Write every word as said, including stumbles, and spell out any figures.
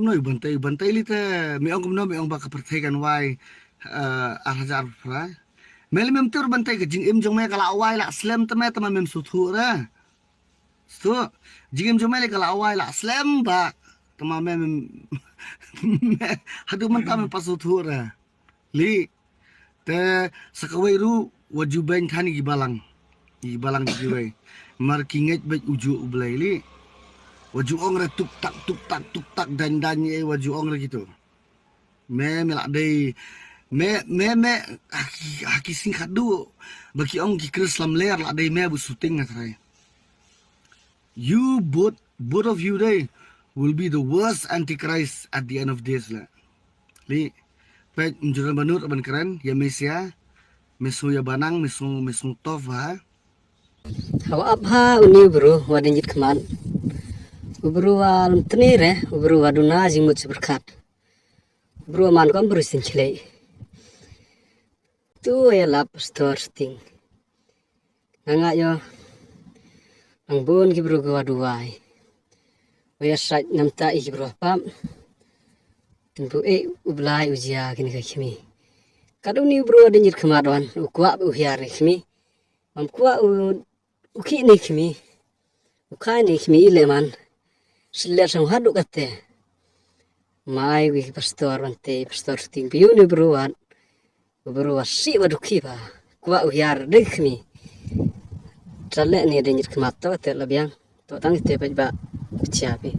Oi, Bantei, Bantei, li te me ong kumno, me ong ba ka pyrthei kan wai, eh, ar hajar phra. Me li mem tur Bantei, ka jingim jong me ka la wai la slem te me, te ma mem suthu re. Stu, jingim jong me li ka la wai la slem ba, te ma me mem, me, haduh mynta mem pa suthu re. Li, te sa kawei ruh, wat ju beiñ than ïa ki balang. Ïa ki balang kiwei. Mar ki ngeit beit u juh U Blei li. Wat ju ong re tuk tak, tuk tak, tuk tak, dain dain, eh, wat ju ong re kitu. Me, me la dei. Me, me, me, ha ki, ha ki sing khadduh. Ba ki ong ki Khrist lamler la dei me ba shooting nga trai. You both, both of you dei will be the worst antichrist at the end of days la. Li, peit, ym ju don ba nud ban kren ïa Mesia, me sngew ïa banang, me sngew, me sngew tough ha. Hawa ap ha uni u bru wa dang jit khmat. U bru wa lum tni re, u bru wa duna jingmut sibirkat. U bru wa man kam bru sin chlei. Tu ïa lap pastor Suting. Nga nga ïa ang bun ki bru ki wa duwai. Wa ïa sait namta i ki bru pap. Tymbu e U Blai u jia kini ka khmi. Kat uni u bru wa dang jit khmat wan u kwah u hiar ni khmi. Mam kwah u, u ki ni khmi. U kai ni khmi i le man. Sile sang hadu kate. Mai wi pastor Bantei, pastor Suting, pi uni bru wan. U bru wa si wa dukhi ba. Kwah u hiar de khmi. Trale ni de nyit khmat to te la biang. To tang te pej ba. Chia pi.